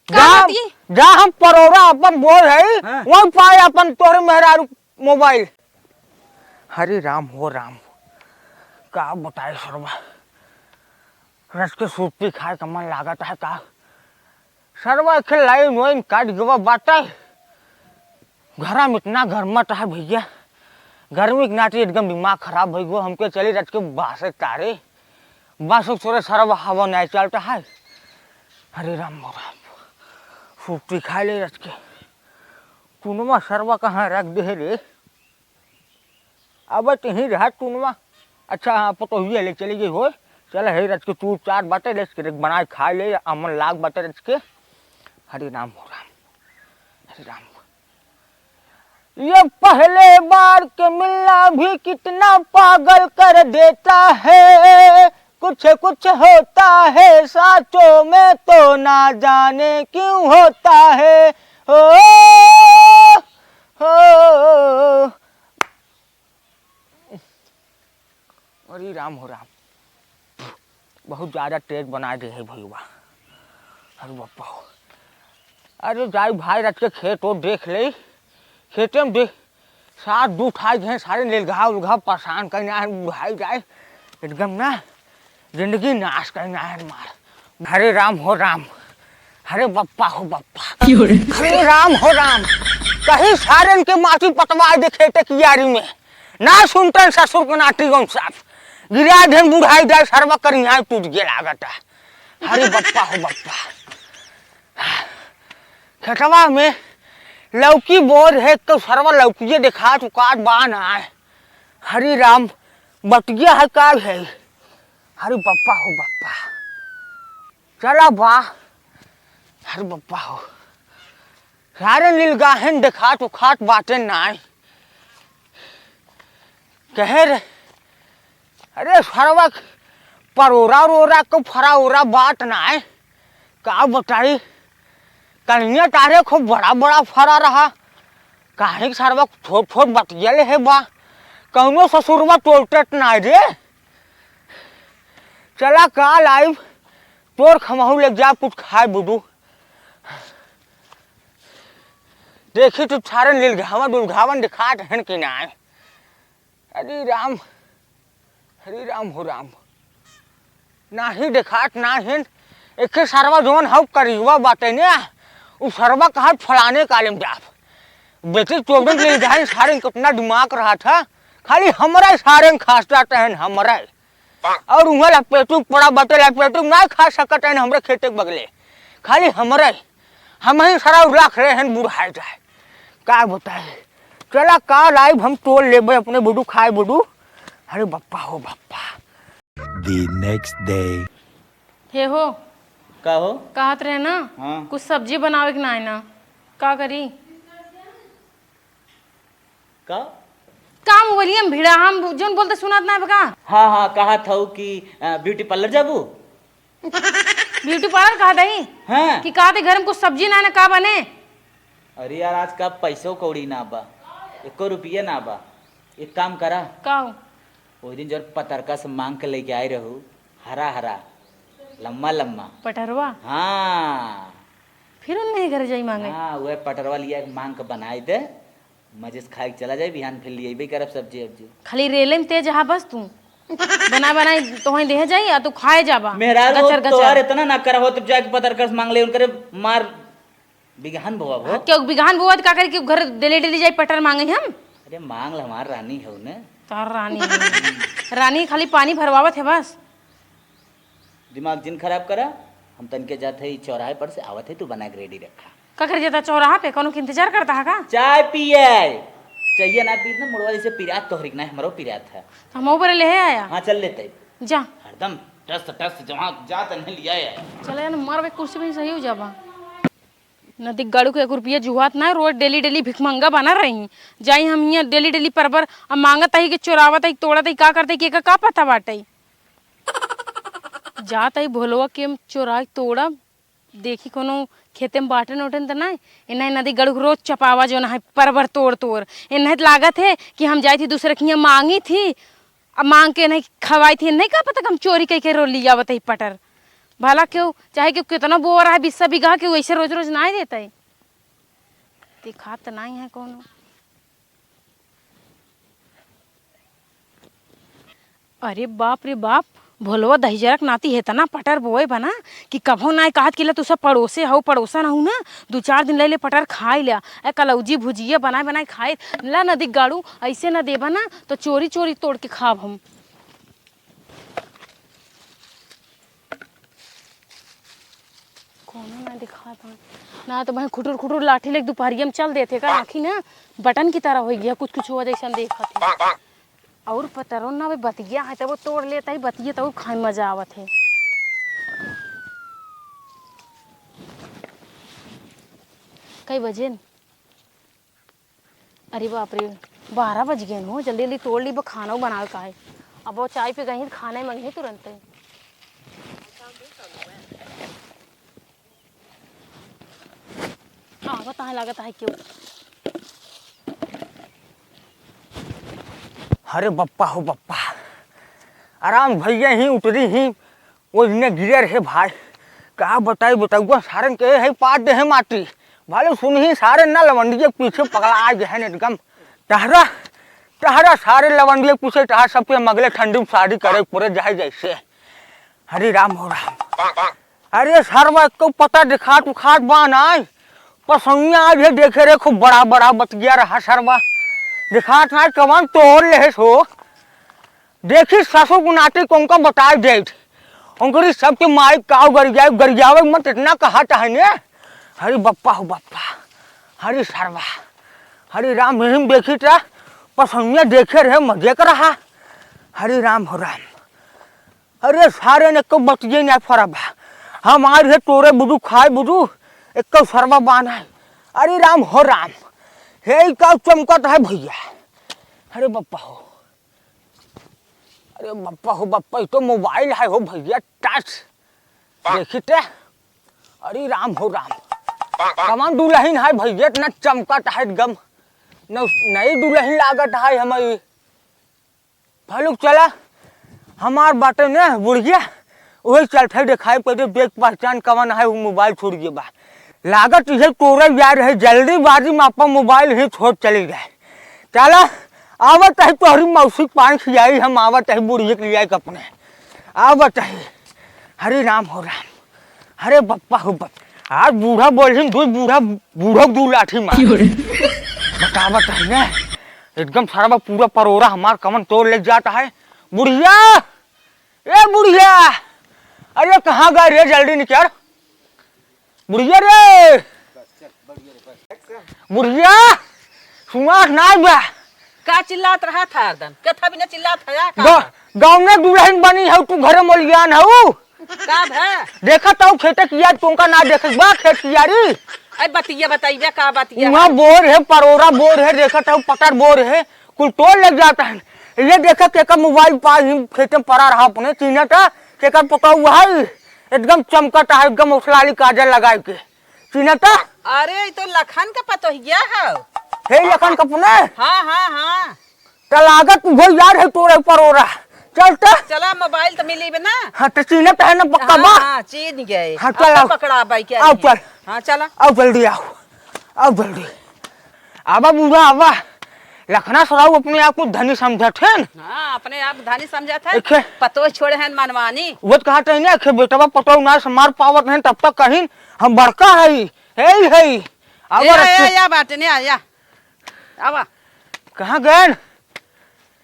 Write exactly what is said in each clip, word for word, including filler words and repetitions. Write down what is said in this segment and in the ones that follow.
का जा, बात ई? जा हम परोरा अपन बोल है, हाँ। वहीं पाए अपन तोहरे मेहरारू मोबाइल। हरे राम हो राम, का बताए सरवा, रच के सूपी खाए का मन लागत है का? सरवा के लाइन वाइन काट गवा बाटे। घरा में इतना गर्मत है भैया, गर्मी के नाते एकदम दिमाग खराब भई गो। हमके चली रच के बासे तारे, बासे तोरे सरवा हवा नहीं चलता है। हरे राम हो राम, सूपी खाए ले रच के। टुनवा सरवा कहाँ रख दे रे? अब तहीं रहा टुनवा। अच्छा, हाँ, पतोहिया ले चली गई हो। चल, हे रच के चुपचाप बाटे, रच के बनाए खाए ले, अमन लाग बाटे रच के। हरे राम हो राम, हरे राम। ये पहले बार के मिलना भी कितना पागल कर देता है। कुछ कुछ होता है साँचों में तो ना जाने क्यों होता है। ओ, ओ, अरे राम हो राम, बहुत ज्यादा तेज बना दे है भैया। अरे बापा हो, अरे जाई भाई रच के खेत ओत देख ले, खेते में देख, साथ दू ठाई गए सारे लेलघा उलघा परेशान कहीं ना है, बुढ़ाई जाए एकदम ना, जिंदगी नाश कहीं ना है मार। हरे राम हो राम, हरे बप्पा हो बप्पा, क्यों रे? हरे राम हो राम, कहीं सारन के माटी पटवा दे खेते कियारी में, ना सुनतन ससुर के नाटी गम साफ, गिरा देन बुढ़ाई जाए सरवा करिया टूट गया लागत है। हरे बप्पा हो बप्पा, खेतवा में लौकी बोर है तो सरवा लौकिये देखात उकात बा ना है। हरे राम, बटिया है का है? हरे बप्पा हो बप्पा, चला बा। हरे बप्पा हो, सारे लील गाहन देखात उखात बाटे नाय। कहे रे, अरे सरवा परोरा रोरा को फरा ओरा बात नाय। का बताई, कनिया तारे खूब बड़ा बड़ा फरा रहा, काहे के सरवा छोट छोट बतिया ले है बा, कौनो ससुरवा टोलटत नाय रे। चला काल आइब, तोर खमहू ले जा कुछ खाए बुडू। देखी तू छारन लील घावन दुलघावन दिखात हन कि नाय। हरे राम, हरे राम हो राम। नाही देखात ना हेन, एके सरवा जौन हौ करियवा बाटे ने, उ सरवा कहत फलाने काले में जाब। बेटी चोदन के जाए सारे कितना दिमाग रहा था, खाली हमरा सारे खास जाते हैं हमरा। और उहाँ लपेटू पड़ा बाटे, लपेटू ना खा सकत हैं हमरे खेते के बगले, खाली हमरा। हमही सारा राख रहे हैं बुढ़ाए जाए। का बताए? चला काल आइब हम तोल लेबे अपने बुडू खाए बुडू। अरे बप्पा हो बप्पा। The next day. हे हो। का हो? कहत रहे ना, हाँ। कुछ सब्जी बनावे के ना है ना, का करी? का? का मोबाइलिया में भिड़ा, हम जौन बोलते सुनात ना है का? हाँ, हाँ, कहत हऊ कि, अ, beauty parlour जाबू? Beauty parlour कहत हई? हाँ। कि कहत हई घर में कुछ सब्जी ना है ना, का बने? अरे यार, आज का पैसो कौड़ी ना बा, एको रुपया ना बा। एक काम करा। का हो? ओहि दिन जौन पतरका से मांग के लेके आए रहू, हरा हरा, लम्मा लम्मा। पटरवा? हाँ। फिर उन्हें घर जाई मांगे? हाँ, वह पटरवा लिया के मांग के बनाई दे, मजे से खाए के चला जाए, बिहान फिर लिएबे करब सब्जी अब्जी। खाली रेले में तेज हा बस तू। बना बनाई तोहई देह जाई, आ तू खाए जाबा। मेहरारू हो, गचर गचर। तोहार इतना ना करा हो, तब जाके पतरका से मांग ले, उनकरे मार बिगहान बोआ भो। हाँ, क्यों बिगहान बोआ त का करी कि घर डेली डेली जाई पटर मांगे हम? अरे मांग ल, हमार रानी हौ न। तोहार रानी है। रानी खाली पानी भरवावत है बस। दिमाग जिन खराब करा, हम तनके जात है चौराहे पर से आवत है, तू बना के ready रखा। का करे जाता चौराहा पे? कौनो के इंतजार करता है का? चाय पिए। चाहिए ना पीत ना, मुड़वा जैसे पिरात तोहरी के ना, हमरो पिरात है। तो हम ऊपर ले आया। हाँ, चल लेते। जा। हरदम टस टस जहाँ जात नहीं लिया है। चले ना, मारबे कुर्सी पे सही हो जाबा। नदी गाड़ू के एक रुपया जुहात ना, रोज डेली डेली भिखमंगा बना रही। जाई हम हियाँ डेली डेली परबर, अब मांगत ही कि चोरावत ही, तोड़त ही, का करत ही, कि एका का पता बाटे। जात ही भोलवा के हम चोरा के तोड़ब, देखी कोनो खेते में बाटन ओटन त नाय। एन्हे नदी गाड़ू के रोज चपावा जो ना है परबर तोड़ तोड़। एन्हे त लागत है कि हम जाई थी दूसरे के हियाँ मांगी थी, अब मांग के नहीं खवाई थी, नहीं का पता कि हम चोरी कई के रो लियावत ही पटर। भला केहू, चाहे केहू केतना बोअर है, बीस बीघा, केहू ऐसे रोज रोज नाहीं देतइ। देखात नाहीं है कौनो। अरे बाप रे बाप, भोलवा दहिजरा के नाती हेतना पटर बोए बा ना कि कभो नाहीं कहत कि ला तू सब पड़ोसे हऊ, पड़ोसन हऊ ना, दू चार दिन लइले पटर खाइ ल्या। ए कलौजी भुजिया बनाए बनाए खाए ला, नदी गाड़ू, ऐसे ना देबा ना तो चोरी चोरी तोड़ के खाब हम। कौनो ना दिखात बा। ना तो भाई खुटुर खुटुर लाठी लेके दुपहरिया में चल देते का, आँखी ना बटन की तरह होइ गया, कुछ कुछ हुआ जैसन देखत है। और पतरो ना भाई बतिया है, तब वो तोड़ लेता ही बतिया, तब खाए में मजा आवत है। कई बजे न? अरे बाप रे, बारह बज गए हो, जल्दी जल्दी तोड़ ली, बा खाना बनावे का है। अब वो चाय पे गई, खाना ही मंगी तुरंत। हाँ, बताए लागत है क्यों? अरे बप्पा हो बप्पा, आराम भैया ही उतरी ही, वो इन्हें गिरे रहे भाई। का बताई, बताऊआ सारन के है पाद दे है माटी। भालू सुनही सारे ना लवंडिये के पीछे पगला आ गए हैं एकदम। टहरा, टहरा सारे लवंडिये के पीछे टहरा, सबके मगले ठंडी में शादी करे पूरे जाए जैसे। हरे राम हो राम। अरे सरवा, एको पता दिखात उखात बा नाय। पसौनिया आज भी देखे रे, खूब बड़ा बड़ा बतिया रहा सरवा। दिखात नाय, कवन तोड़ लेहे सो। देखी ससुर को नाती को उनका बताए देत। उनकरी सबके माई काव गरियावे, गरियावे मत इतना कहत है ने। हरे बप्पा हो बप्पा, हरे सरवा, हरे राम, यही में देखी त पसौनिया देखे रहे, मजे कर रहा। हरे राम हो राम। अरे सारे ने को बतिये ना फरबा। हम आए रहे तोरे बुझू, खाए बुझू, एको सरवा बान है। अरे राम हो राम, हे ई का चमकत है भैया? अरे बप्पा हो, अरे बप्पा हो बप्पा, ई तो मोबाइल है हो भैया, टच। देखी ते, अरे राम हो राम, कवन दुलहिन है भैया, इतना चमकत है एकदम, न-, नई दुलहिन लागत है हमारी। भालू चला, हमार बाटे ने बुढ़िया, वही चलत है देखाई पड़े, देख पहचान कवन है, वो मोबाइल छोड़ गए बा। लागत इहे तोरे यार है, जल्दीबाजी में आपन मोबाइल ही छोड़ चली जाए। चला, आवत है तोहरी मौसी के पान खियाई, हम आवत है बुढ़िया के लियाई के अपने। आवत है। हरे राम हो राम। अरे बप्पा हो बप्पा, आज बूढ़ा बोलहिन, दू बूढ़ा, बूढ़ो दू लाठी मार। क्यों रे? बतावत है ना, एकदम सारा बा पूरा परोरा हमार कमन तोड़ ले जाता है। बुढ़िया, ए बुढ़िया, अरे कहाँ गए रे, जल्दी निकल। बुढ़िया रे, बुढ़िया, सुनात नाय बा। का चिल्लात रहा था हरदम? कथा बिना चिल्लात है या का? ग-, गाँव में दुलहिन बनी हऊ, तू घरे मोलियान हऊ। का भा? देखत हऊ खेते कियारी, तोंका ना देखत बा खेत कियारी। अरे बतिया बताइबे, का बतिया? उहाँ बोर है, परोरा बोर है, देखत हऊ पटर बोर है, कुल तोड़ ले जाता है। ये देखा केकर मोबाइल पा ही खेते में पड़ा रहा अपने, चिन्हत है, केकर पतोहू है, एकदम चमकत है, एकदम ओठलाली काजल लगाए के। चिन्हत? अरे, ई तो लखन का पतोहिया है। हे लखन का अपने? हाँ, हाँ, हाँ। त लागत उहो यार है तोरे परोरा। चल त। चला, मोबाइल त मिली बे ना। हाँ, त चिन्हत है ना पक्का हाँ, बा? हाँ, चिन्ह गए। हाँ, अब चल तो आओ। पकड़ा बाई क्या आओ, नहीं? चल। हाँ, चला। आओ जल्दी आओ। आओ जल्दी। आवा बूढ़ा, आवा। लखना सराऊ अपने आप को धनी समझत है न? हाँ, अपने आप धनी समझत है। एखे। पतोह छोड़े हैं मनमानी। वो तो कहत है ना, एखे बेटवा पतोह ना समार पावत है, तब तक कहीं हम बड़का है, है ही है। आवा ए, रखे। ए, या बाटे ने, आ, या। आवा। कहाँ गए?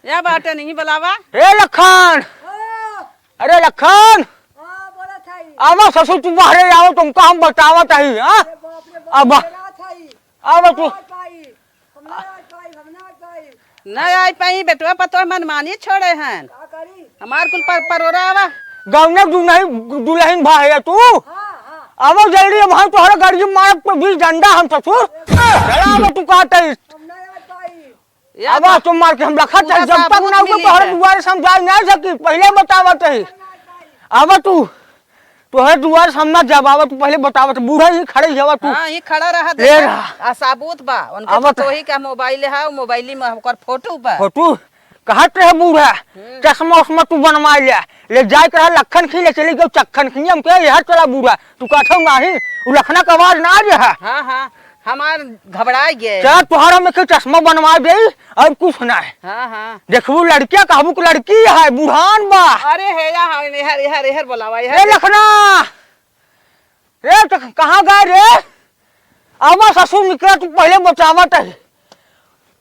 या बाटे नहीं बुलावा। ए लखन। हाँ। अरे लखन। हाँ, बोला था ही। आवा ससुर, तू बाहरे आओ, तुमका हम बतावत है, हाँ? अरे बाप रे बाप, आवा। डरा था ही। आवा तू। हम ना आ पाई, हम ना आ पाई, हम ना आ पाई। ना आ पाई, बेटवा पतोह मनमानी छोड़े हैं। का करी? हमार कुल पर-, परोरा आवा। गौने दुलहिन, दुलहिन भाई है तू? हाँ, हाँ। आवा जल्दी, अब हम तोहरा गड़िया मारब तो बीस डंडा हम ससुर। चला आवा तू कहत है। हम ना आ पाई। या आवा तो तो मार के हम रखा पूरा चाहे जब तक साबूत ना हो मिली तोहरे है। दुआरे से हम जाए ना सकी, पहले बतावत है। आवा तू। तोहरे दुआर सामना जब आवत, पहले बतावत, बूढ़ा ही खड़े ही हवा तू। हाँ, ही खड़ा रहा, ले देखा, रहा। आ साबूत बा, उनके आवत पतोही का मोबाइल है, मोबाइल में ओकर फोटो बा। फोटो? कहत रहे बूढ़ा, हम्म। चश्मा उश्मा तू बनवाइ ले, ले जाए के रहा लखन खी, ले चली गयो चक्खन खी, हम कहे, "यहाँ चला बूढ़ा, तू कहत हो नाही, उ लखना का आवाज ना आ रहा।" हाँ, हाँ, हमार घबराइ गए। चला, तोहरा में के चश्मा बनवाइ दे, और कुछ ना है। हाँ, हाँ। देखबू लड़किया, कहबू कि लड़की है, बुढ़ान बा। अरे, है या, हाँ, एहर, एहर, एहर बोलावा, एहर ए दे। लखना, रे, त कहाँ गए रे? आवा ससुर निकला, तू पहले बतावत है।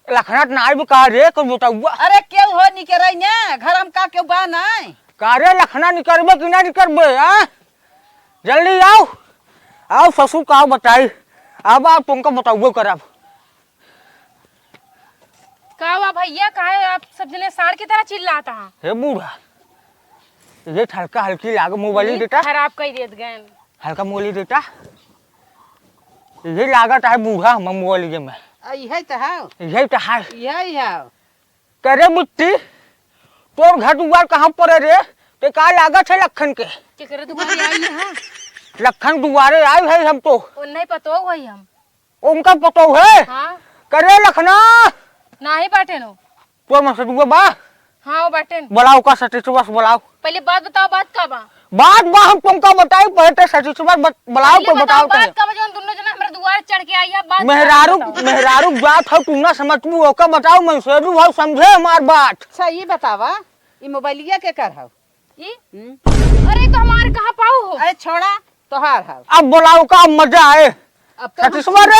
लखना त ना आइब का रे, कोई बताउआ? अरे, केहू हो निकरई ने, घर में का केहू बा नाई? का रे लखना, निकरबे कि ना निकरबे, हाँ? जल्दी आओ, आओ ससुर का बताई, अब आप तुमका बताउबो करब। का हुआ भैया, काहे आप सब जने साँड़ की तरह चिल्लात हा? हे बूढ़ा, ये हल्का हल्की लाग मोबाइल हम्म, देता। खराब कइ देत गए। हल्का मोबाइल देता। ये लागत है बूढ़ा हम मोबाइल में। आ, इहे त है। यही तो है। यही है। करे बुच्ची, तोर घर दुआर कहाँ पर है रे? ते का लागत है लखन के? केकरे दुआरे आई है? लखन दुआरे आए है हम तो। ओ नहीं पतो वही हम। उनका पतो है? हाँ। करे लखना। नाही बाटे नो। तोर मसदुआ बा? हाँ, वो बाटे न। बुलाओ का सतीशवा से बुलाओ। पहले बात बताओ, बात का बा? बात बा हम तुमका बताई, पहले ते सतीशवा बत-, बुलाओ पहले तो बताओ बताओ, बात तनी। का बा, जौन दुनो जना हमरे दुआर चढ़ के आई है, बात का मेहरारू, बताओ? मेहरारू जात हो, तू ना समझबू, ओका बताओ, मंसेरू हो, समझे हमार बात। अच्छा, ये बतावा, ई मोबाइलिया केकर हौ? ई? हम्म। अरे, तो हमार कहाँ पाऊ हो? अरे, छोड़ा, तोहार हौ। अब बोलाओ का, अब मजा आए। अब तो सतीशवा रे!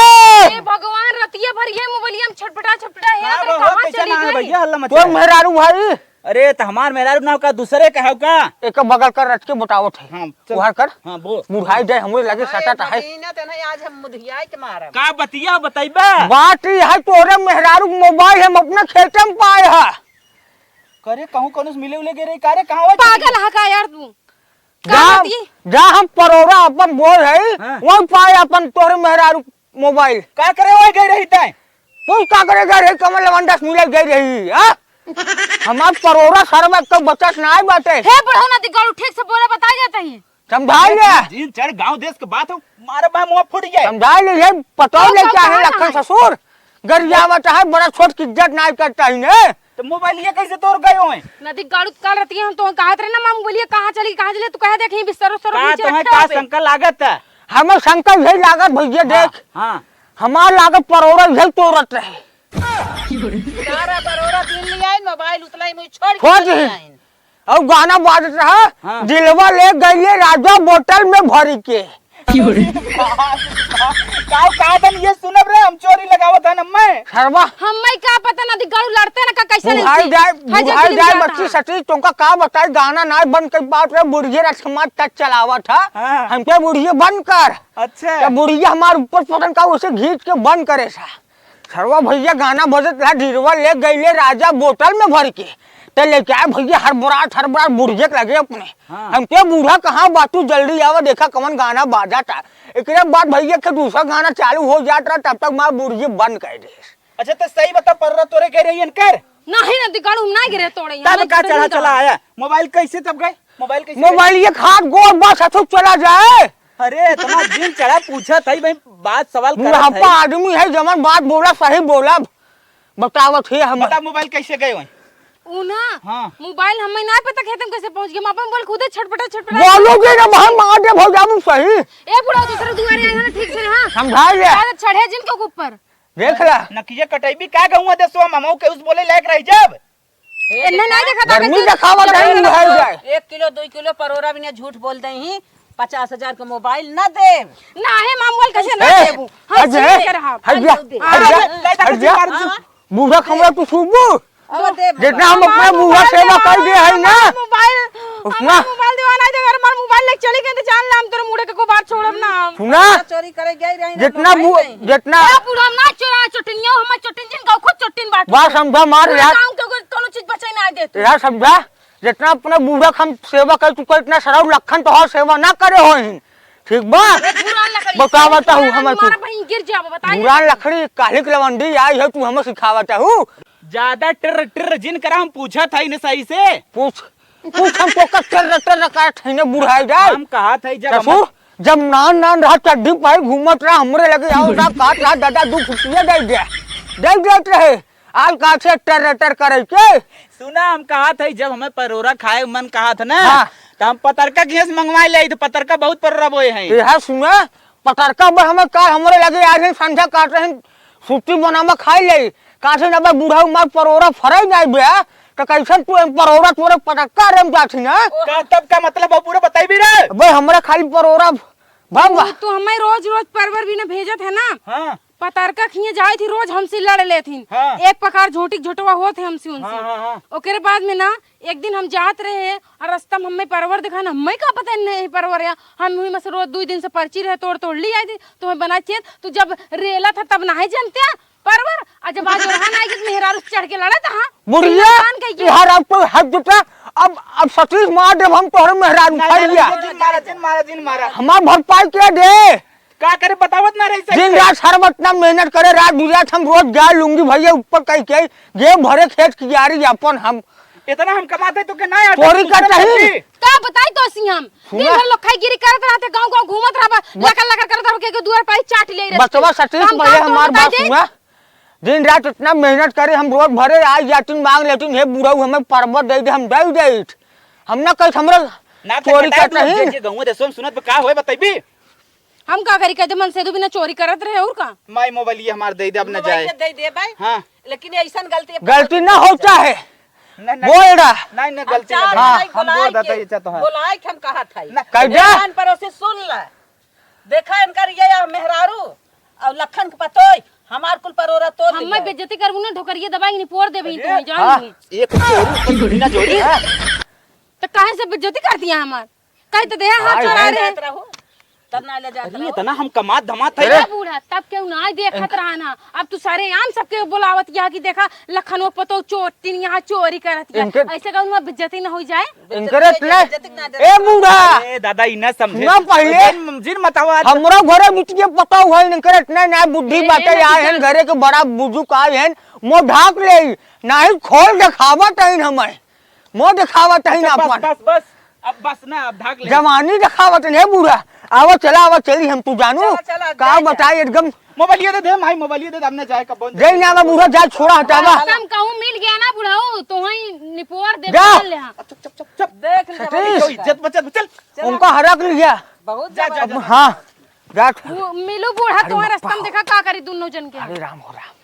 हे भगवान, रतिया भर ये मोबाइलिया में छटपटा, छटपटा, हे का अंदर बा, कहाँ कैसे चली ना है गई? भैया, हल्ला मचा तोर है। मेहरारू भाई? अरे, तो हमार मेहरारू ना हो का, दूसरे का हौ का? एक बगल कर रच के बतावत है। हाँ, चल। उहार कर। हाँ, बोल। बुढ़ाई जाए, हमरे लगे अरे, सटा है। मदीना ते नहीं, आज हम मुधियाई के मारब। का बतिया बतैबा? बात ई है, तोरे मेहरारू मोबाइल हम अपने खेते में पाए है। करे कहूँ कौनो से मिले उले गए रही, का रे, कहाँ हुआ पागल चली? है का यार तू? का जा, बात ई? जा हम परोरा अपन बोल है, हाँ। वही पाए अपन तोहरे मेहरारू मोबाइल। का करे वही गई रही तै? तू का करे गई रही, कमल लवंडा से मिले गई रही, हाँ? हमार परोरा सर में तो बचत ना आई बाटे। हे बुढ़ऊ ना दिगाड़ू, ठीक से बोले, बताई जाता ही। समझाई ले। जिन चढ़ गाँव देश के बात हो, मारे बा मुँह फूट जाए। समझाई ले, ये पतौ तो ले क्या है कहा लखन ना है? ससुर? गरियावत है, बड़ा छोट की इज्जत नाई करता ही ने। तो मोबाइल ये कैसे तोड़ गए होए? नदी गाड़ू कल रतिया हम तो कहत रहे ना, मामू बोलिए कहाँ चली, कहाँ चली, तू कहे देखी बिस्तर उस्तर का नीचे तुम्हें रखे का होबे। शंका लागत है? हमें शंका यही लागत भैया, हाँ, देख, हाँ। हमार लागत परोरा यही तोड़त रहे। सारा परोरा दिन ले आइन, मोबाइल उतलाई मुझे छोड़ छोड़ के दे। आइन। और गाना बाजत रहा, हाँ। दिलवा ले गइले राजा बोतल में भरी के। का, का दन ये सुनब रे, हम चोरी लगावत हन हम्मे। सरवा। हम्मे का पता ना, दिगाड़ू लड़ते ना का कैसे बुढ़ाई लड़ती? जाए, हाँ, बुढ़ाई जल्दी जाए जाता। बच्ची सती, तुमका का बताई, गाना ना बंद कर पावत रहे, बुढ़िए रथ के मार तक चलावत है। हाँ। हमके बुढ़िए बंद कर। अच्छा। तो बुढ़िए हमार ऊपर पतन का उसे घींच के बंद करे सा। सरवा भैया गाना बजत रहा, दिलवा ले गइले राजा बोतल में भर के। ते लेके आए भैया हड़बड़ात, हड़बड़ात बुढ़िया के लगे अपने। हाँ। हमके बूढ़ा कहाँ बा, तू जल्दी आवा, देखा कवन गाना बाजाता। एकरे बाद भैया के दूसरा गाना चालू हो जात रहा, तब तक मार बुढ़िया बंद कर दे। अच्छा, तो सही बता, परोरा तोरे गए रही इनकर? नहीं ना, दिगाड़ू, हम ना गिरे तोड़े, तब हम का चढ़ा चला आया? मोबाइल कैसे तब गए? मोबाइल कैसे गए? मोबाइल ये खाट गोर बस हथुक चला जाए। अरे, इतना दिन चढ़ा पूछत है भाई, बात सवाल करत है। बुढ़ापा आदमी है, जवन बात बोला, सही बोला, बतावत है हम। बता, मोबाइल कैसे गए वहीं? ऊ ना, हाँ। मोबाइल हमें ना पता खेत में कैसे पहुंच गया, हम अपन मोबाइल खुदे छटपटा, छटपटा। बोलोगे ना, हम मार दे, भौजाबू सही। ए बुढ़ा, दूसरे दुआरे आए हैं ना, ठीक से, हाँ। समझा ले। ज्यादा चढ़े जिनके ऊपर। देख ला। नकिया कटैबी का गहुआ दे सो, ममऊ के उस बोले लायक रह जब। इन्हें नहीं देखा था गर्मी कैसे देखावा जब जाए, एक किलो, है जाए। एक किलो, दो किलो परोरा भी ना झूठ बोल दे ही, पचास हजार का मोबाइल ना देब। ना है, मामूल कैसे ना ए, देबू? हाँ, अजय, ठीक है, हाँ। हट जा, दे। हट जा, हाँ, हट जा। हाँ। बूढ़ा खमरा तू सूबू। अब देब जितना हम बाबा। अपने हमार बूढ़ा मोबाइल सेवा देवा, कर दिया है ना, हमार मोबाइल, उतना हमार मोबाइल देवा नहीं देवा, हमार मोबाइल लेके चली गई तो जान ला, हम तोरे मुड़े के को बात छोड़ब ना हम। सुना? चोरी करे गई रही ना, जितना मोबाइल बू-, नहीं। जितना ए, बूढ़ा ना चोरा, चोटिनिया, हमार चोटिन जिन गाँव खुद चोटिन बाटू। बात समझा मार पूरा यार। गाँव के कोई कोनो चीज बचे ना देत। यार समझा, जितना अपना बूढ़ा के हम सेवा कर चुका, इतना सरऊ लखन तो और सेवा ना करे होइहीं। ठीक बा? ए, बुरान लकड़ी। बतावा ता हूँ बुरान हमार मारा कुछ। बहिन गिर जाबो, बताई बुरान दे। लकड़ी, काली के लवंडी आई है, तू हमें सिखावा ता हूँ। ज्यादा टिर्र टिर्र जिन करा, हम पूछत हई न सही से। पूछ, पूछ हम तो का टिर्र टिर्र करत हई न बुढ़ाई जाए। हम कहत हई जब ससुर, हमर जब नान नान रहा चड्ढी पाई घूमत रहा, हमरे लगे आओ ना काट रहा, दादा दू फुटिया दे दे। दे देत रहे। आल का से टर टर करे के? सुना, हम कहत हई, जब हमें परोरा खाए मन कहत ना, हाँ। त हम पतरका के हियाँ से मंगवाए ले, त पतरका बहुत परोरा बोए हैं। यह सुना, पतरका बे हमें का, हमरे लगे आज ही संझा काट रहे हैं, छुट्टी मनावा खाई ले। कासे ना बे, बुढ़ऊ मार परोरा फराई जाई बे, त कैसन तू एम परोरा तोरे पतरका रे में जाथी ना? का तब का मतलब हो, पूरा बताई भी रे। बे, हमरा खाली परोरा, बाबा। तू, तू हमें रोज रोज परवर भी ना भेजत है ना? हाँ। पतरका खिए जाई थी, रोज हमसे लड़ लेथिन। हाँ। एक पकार झोंटिक झोंटवा होत है हमसे उनसे। हाँ, हाँ, हाँ। ओकरे बाद में ना, एक दिन हम जात रहे और रास्ता में हमें परवर दिखा ना, हमें का पता नहीं है परवर या, हम हुई में से रोज दुई दिन से पर्ची रहे, तोड़ तोड़ ली आई थी, तुम्हें बना चेत, तू जब रेला था तब ना है जनते परवर, और जब आज ओरहन आई गई, मेहरारू से चढ़ के लड़ा था, हाँ? बुढ़िया, इंसान कह के। यार, अब तो हद जुटा, अब, अब सतीश मार देब हम तोहरे मेहरारू ना, उखाड़ ना, लिया। ना, जिन मारा, जिन मारा, जिन मारा। हमार भरपाई के दे। का करे बतावत ना रही दिन सही। रात हर वक्त ना मेहनत करे, रात दिन रात हम रोज जाए लुंगी भैया ऊपर कह के, जे भरे खेत कियारी अपन हम। इतना हम कमाते तो के ना यार, चोरी तुम का सब चाही? करती। का बताई तो सी हम? सुना। दिन भर लोग खाई गिरी करत रहते, गाँव गाँव घूमत रहबा, मत लकर लकर करत रहबा, के, के दुआर पर ही चाट ले रहते। बचवा सतीश हम भैया काम तो हमार बताई बात दे। सुना। दिन रात इतना मेहनत करे, हम रोज भरे आई जातिन मांग लेतिन, हे बुढ़ऊ हमें परबत दे दे, हम दे दे। हम ना कही हमरा ना तो चोरी बताए करता तू, ही। जे, जे गाँव देशों में सुनत बा, का होए बतैबी? हम का करी, कहते मन से दो बिना चोरी करत रहे और का? माई मोबाइल ये हमार दे दे, अब न मोबाइल जाए। ये दे दे भाई। हाँ। लेकिन ऐसन गलती अब गलती ना हो चाहे। ना, ना, बोल रहा। नहीं, नहीं, गलती ना। हाँ। हम बोल देता ये चाहता है। बोलाए के हम कहा था। ना। कह दे। कान परोसे सुन ला। देखा इनकर ये या मेहरारू और लखन के पतोई हमार कुल परोरा तोड़ हमें लिया। बेइज्जती करबू ना, ढोकरिया दबाई नहीं पोर देबे अरे। तुम्हें, जान हाँ। नहीं। एक तो और ऊपर थोड़ी ना जोड़ी। हाँ। तो काहे से बेइज्जती कर दिया हमार? कह तो दे, हाथ आए, चोरा आए। रहे। जात रहू, तब ना ले जात अरे, रहू। इतना हम कमात धमात है। अरे बूढ़ा, तब केहू ना देखत रहा ना। अब तू सरेआम सबके बोलावत या कि देखा, लखनऊ पतो चोर, तीन यहाँ चोरी करत या। इनके ऐसे कहूँ, वहाँ बेइज्जती ना हो जाए। इनकरे बेइज्जती इतने, ना, बेइज्जती ना, ए बूढ़ा, अरे दादा, ई ना समझे। सुना पहले। जिन, जिन मतावा। हमरा घरे बिटिया पता हुआ, इनकरे इतने ना बुद्धि ए, बाटे, ए, आए हैं मत घरे के बड़ा बुजुर्ग आए हैं, मुँह ढाक ले, नाही खोल देखावत हैं हमें। मुँह देखावत है ना अच्छा, बस, अपन। बस, बस। अब बस ना, अब ढाक ले। जवानी देखावत है बूढ़ा। आवा चला, आवा चली हम, तू जानू। चला, चला, का जाए, बताई जाए। एकदम। मोबाइल ये दे दे, माई मोबाइल ये दे दे, हमने जाए का बंद दे ना, बूढ़ा जा, छोड़ा हटावा। हाँ, कम कहूँ मिल गया ना बुढ़ऊ, तो वहीं निपोर दे जा। डाल ले, हाँ। चुप, चुप, चुप, चुप। देख ले, सतीश। भाई, इज्जत बचत, चल। चला। उनका हरक लिया। बहुत जा, जा, जबरदस्त। जा। हाँ, जा। वो मिलू बूढ़ा, अरे तुम्हारे बप्पा रास्ता में हो। देखा का करी दोनों जन के। अरे राम हो राम।